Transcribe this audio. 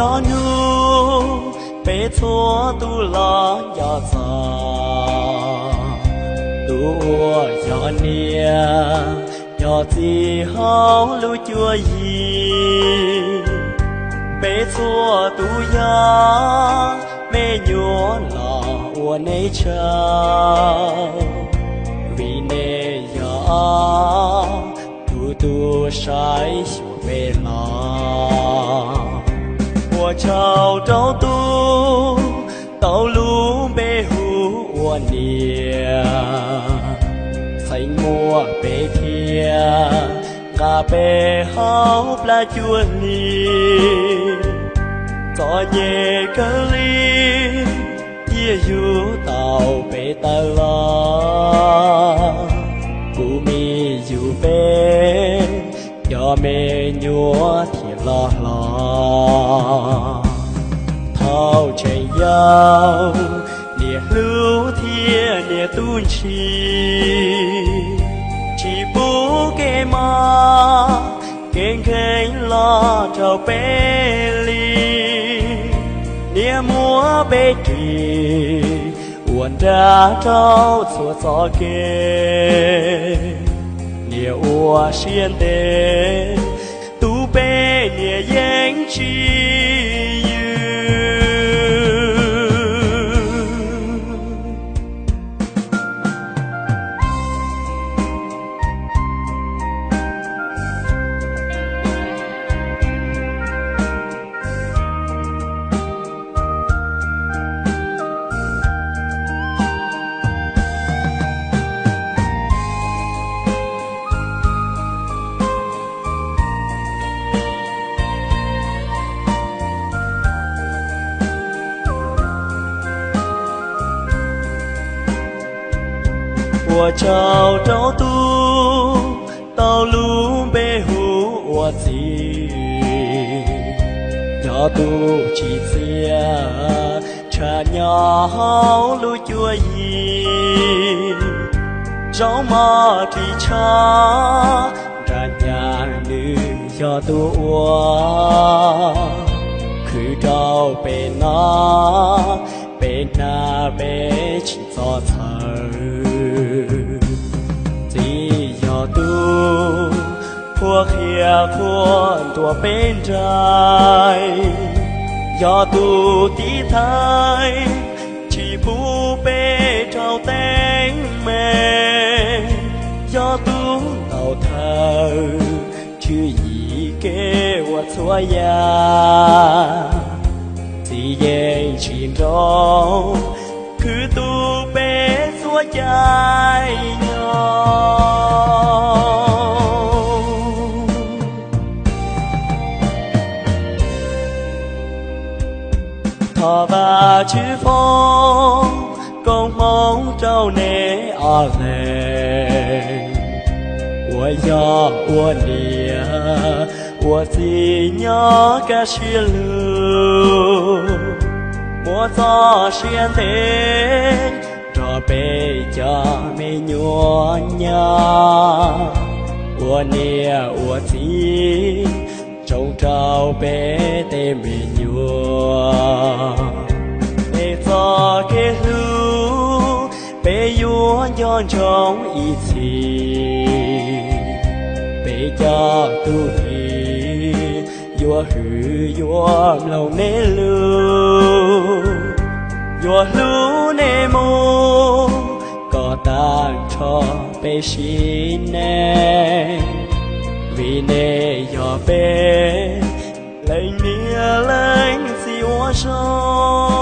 Cov hnub peb txhua tus los nco txog tus uas yog niam yog txiv hauv lub cuab yig. Peb txhua tus yog me nyuam los ua nej tsaug, vim nej yog tus tus saib xyuas peb los. Ua tsaug rau tus tau lub npe hu ua niam, txheej muaj peb thiab nqa peb hauv plab cuab hli. Txom nyem kawg li thiaj yug tau peb tawm los, kuv me yug peb cov me nyuam thiaj loj hlob. Thaum tseem yau niam hlub thiab niam tu ntsis, tsis pub kev mob kev nkeeg los rau peb li. Niam muab peb ris ua nrab rau txhua txoj kev, niam ua siab ntev tu peb niam yeej tsis yws. Ua tsaug rau tus tau lub npe hu ua txiv, yog tus tsim txiaj tshaj nyob hauv lub cuab yig. Zaub mov ris tsho nra nyas nws yog tus ua khwv rau peb noj, peb hnav peb tsis txhob txhawj. Txiv yog tus qhuab qhia qhuab ntuas peb nraim, yog tus tiv thaiv tsis pub peb raug teeb meem, yog tus ntaus thawj tswv yim kev ua txhua yam. Txiv yeej tsis nrauj khwv tu peb txhua caij nyoog. Thov Vajtswv foom koob hmoov rau nej ob leeg uas yog ua niam ua txiv nyob kaj siab lug. Muab txoj sia ntev nrog peb cov me nyuam nyab, ua niam ua txiv zoo rau peb tej me nyuam. Peb txoj kev hlub peb yuav nco ntsoov ib txhis. Peb cov tub hlis yuav hwm yuav mloog nej lus, yuav hlub nej mus kom tag nrho peb sim neej, vim nej yog peb leej niam leej txiv uas zoo.